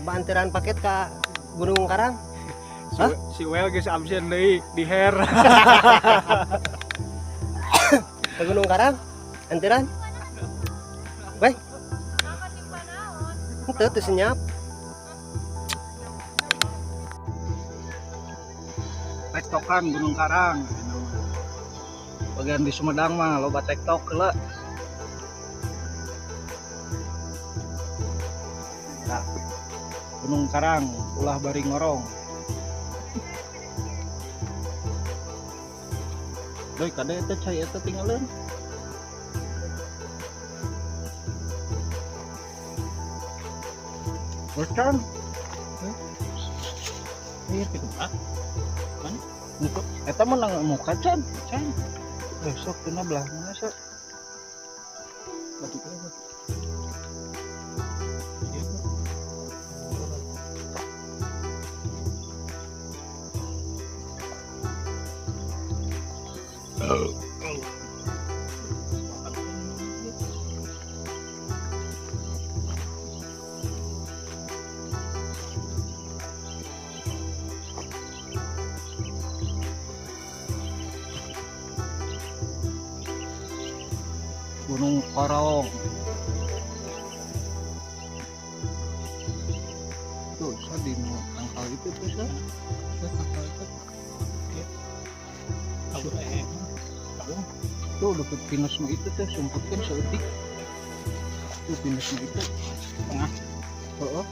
Coba anteran paket ke Gunung Karang. Hah? Si Well geus absen deui di hair. Ke Gunung Karang? Anteran? Weh. Henteu teu senyap. Tektokan Gunung Karang. Bagian di Sumedang mah loba tektok heula. Nah, Gunung Karang ulah bari ngorong. Doi kade eta cai eta tinggalin. Bocan. Iya gitu ah. Mana? Muka eta menang muka can. Can. Besok kena belah mana sok? Batu teh. Gunung Korong. Tuh, saya di tangkal itu tuh saya. Saya tangkal itu. Tuh deket pinus mah itu tuh sumputkan seeutik. Tuh pinus mah itu tengah. Heeh.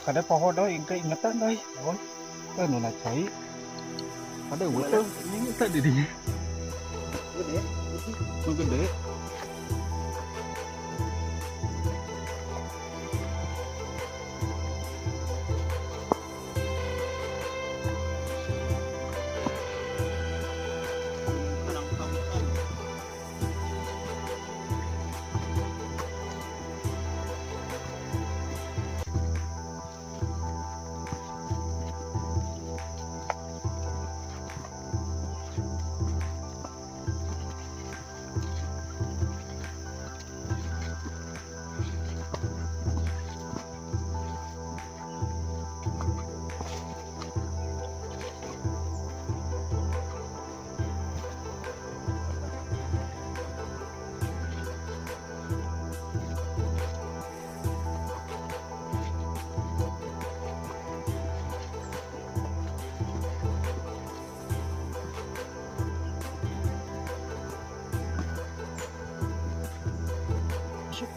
Kada poho doi engke ingetan doi. Naon? Nu na cai. Ada eueuh ini eta di dinya. Gede. Nu gede.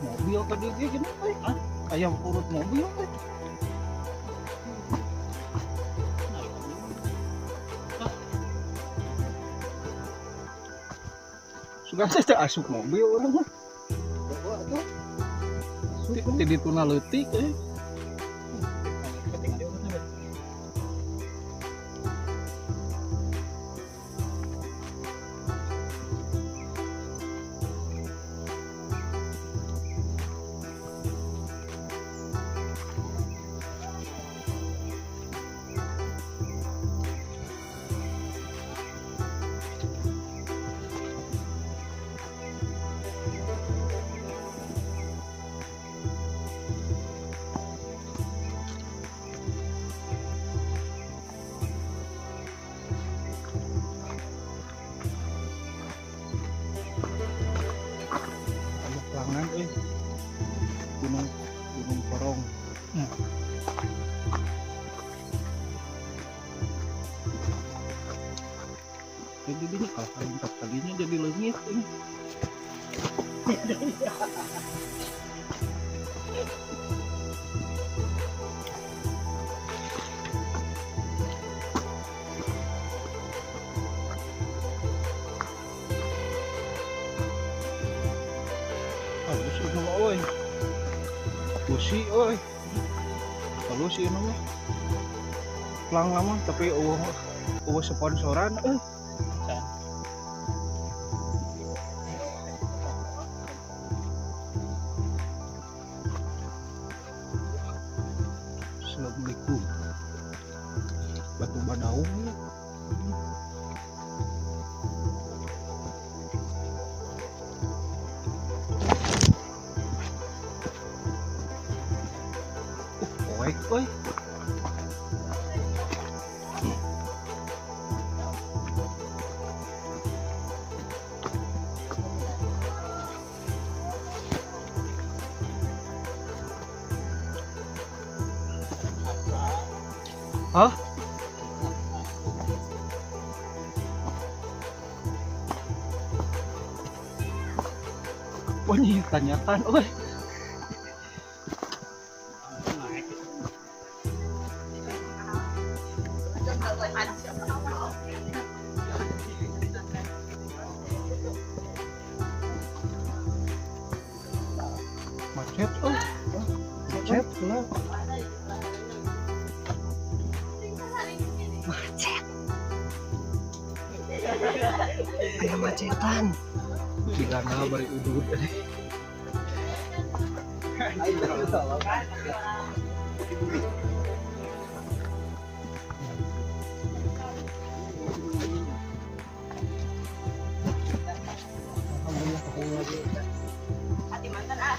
Mobil tadi dia gini, eh, ayam urut mobil, eh. Sudah saya asup mobil orang mah. Di tuna leutik, eh. Gunung Korong. Jadi ini kalau kali kalinya jadi leungit ini. Halus ini mah euy. Busi euy. Halus ini mah. Pelang lama tapi eueuh sponsoran euy. Assalamualaikum. Batu badaung ya. Poek euy. Hah? Wah, tanyakan, oi. Macet, oi. Macet lah. Macet. Ada macetan. Gila bari udud. Di mantan ah.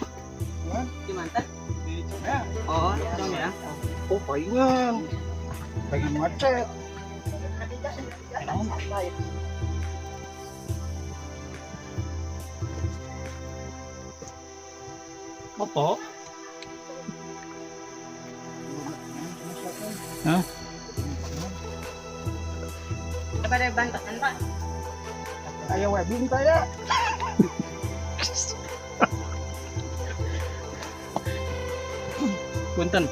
Di mantan? Di Comea. Oh, Comea. Oh, palingan. Lagi macet. Apa? Hah? Ada bantahan, Pak. Ayo webbing saya. Punten.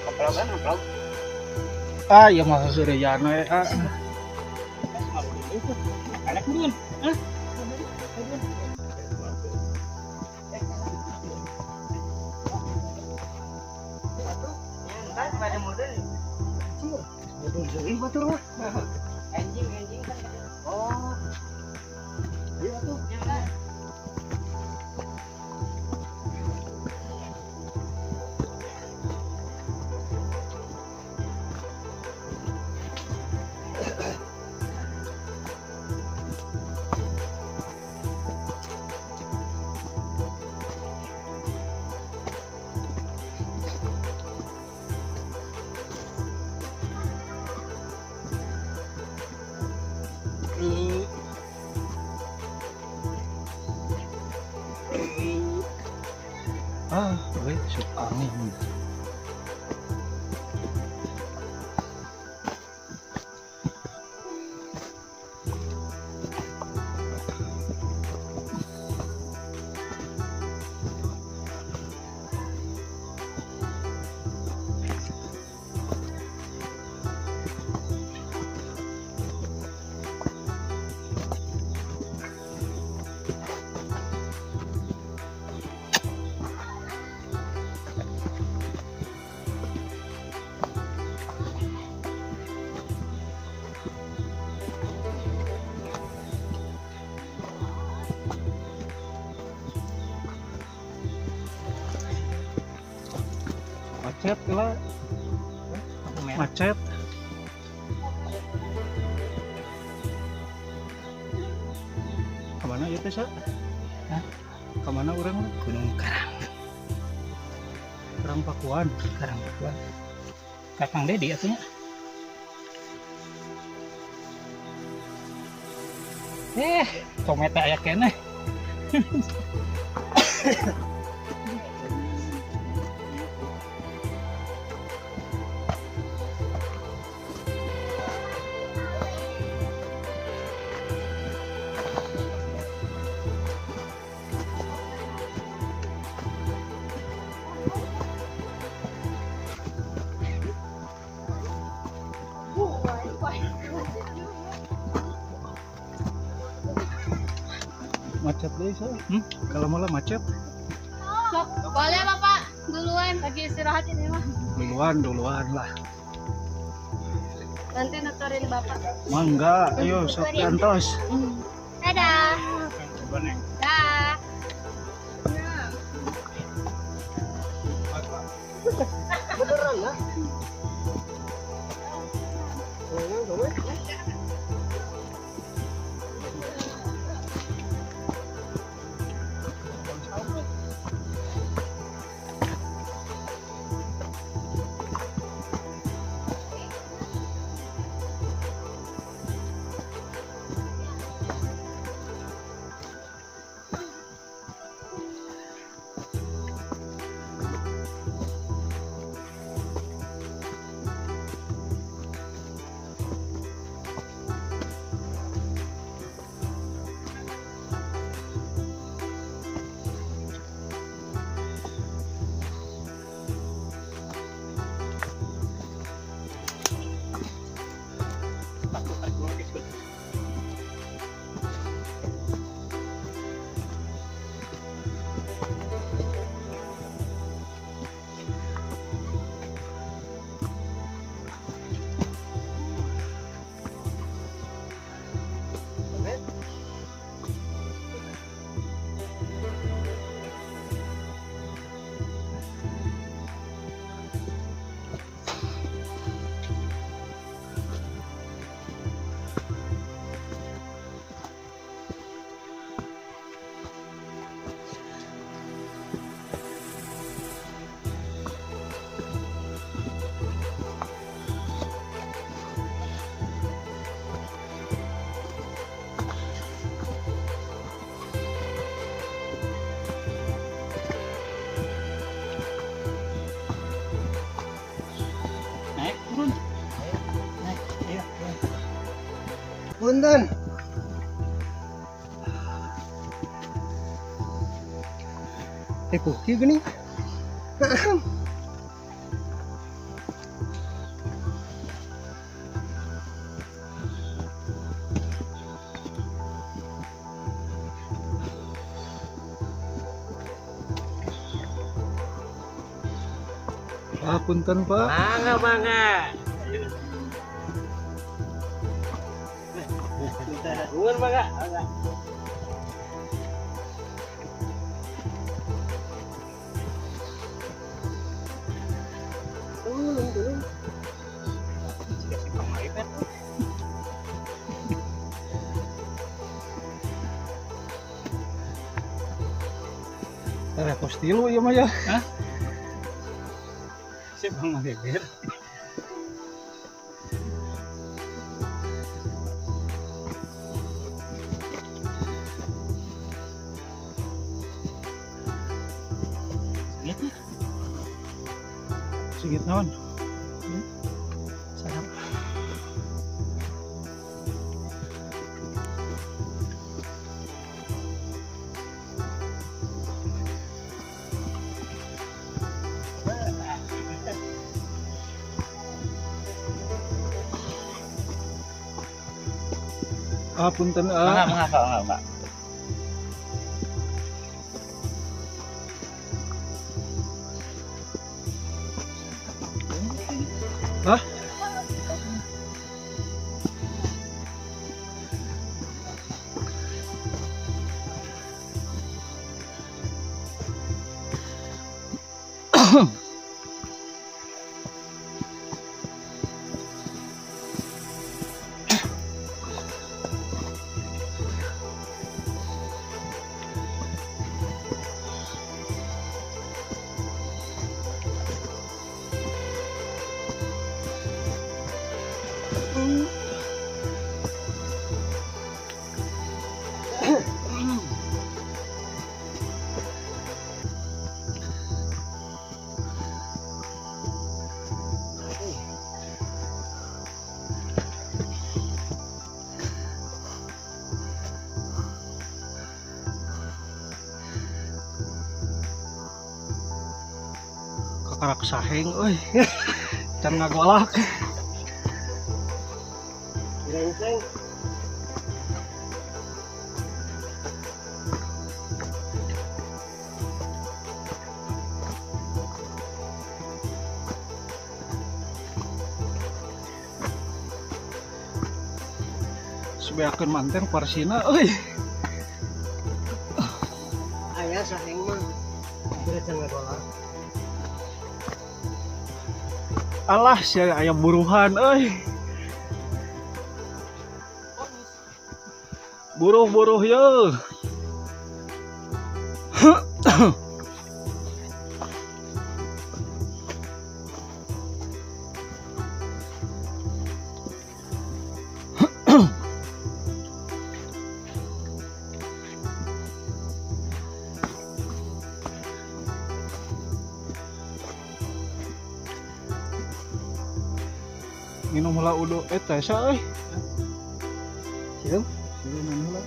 Aplausan, aplaus. Ah, ya masa Suryana ya. Anak buruan. Hah? Pada model. Model jadi batur mah. Anjing anjing kan. Oh. Iya tuh. Ah, weh, sup angin. Macet lah, macet. Kemana ya teh? Hah? Kemana orang? Gunung Karang. Karang Pakuan. Karang Pakuan. Kakang Dedi atunya. Kometa aya keneh. Macet deh, so. Kalau malah macet. Sok, boleh Bapak duluan, lagi istirahat ini mah. Duluan lah. Nanti nuturin Bapak. Mangga, ayo sok antos. Dadah. Dah. Beneran lah. Punten. Ripuh kieu geuning. Ah, punten Pak. Mangga, mangga. Nuhun mangga. Tulung, tulung. Siga si Bang Maibet. Repos tilu ieu mah ya. Hah? Si Bang Maibet. Segit ya? Segit naon? Sarap. Ah, punten ah. Mangga, mangga, Pak, mangga, Pak. Hah? Kakarak saheng euy. Can ngagolak. Grengseng. Sebeakeun manten parsina euy. Aya saheng mah. Kira can ngagolak. Alah sia aya buruhan euy. Buruh-buruh ye. Minum heula udu eta sa euy. Sieu? Sieu minum heula.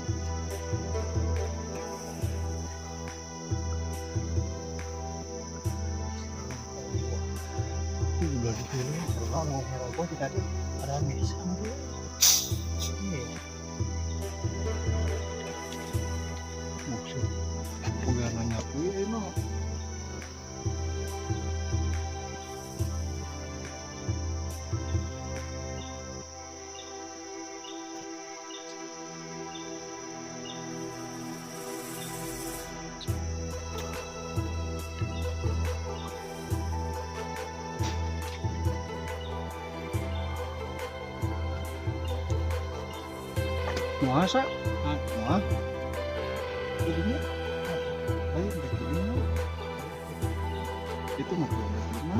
Ih, udah dipilih. Kalau mau ngerokok sih tadi. Padahal bisa tuh. Iya. Maksud boga nanya kuy ieu mah. Masa? Wah. Jadinya lain begini. Itu mah lima.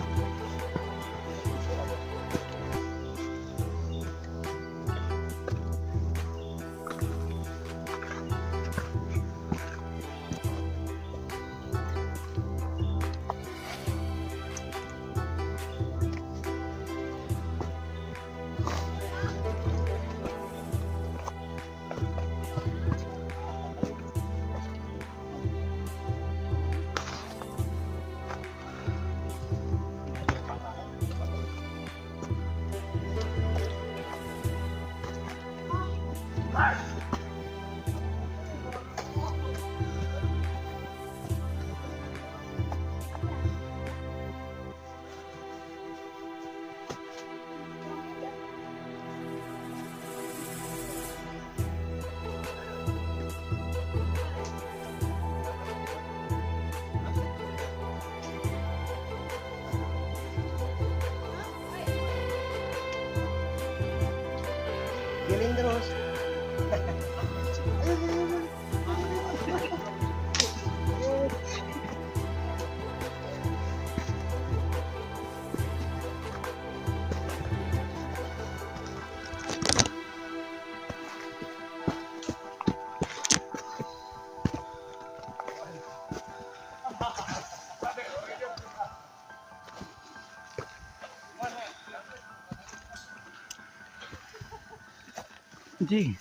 Giling terus. Anjing.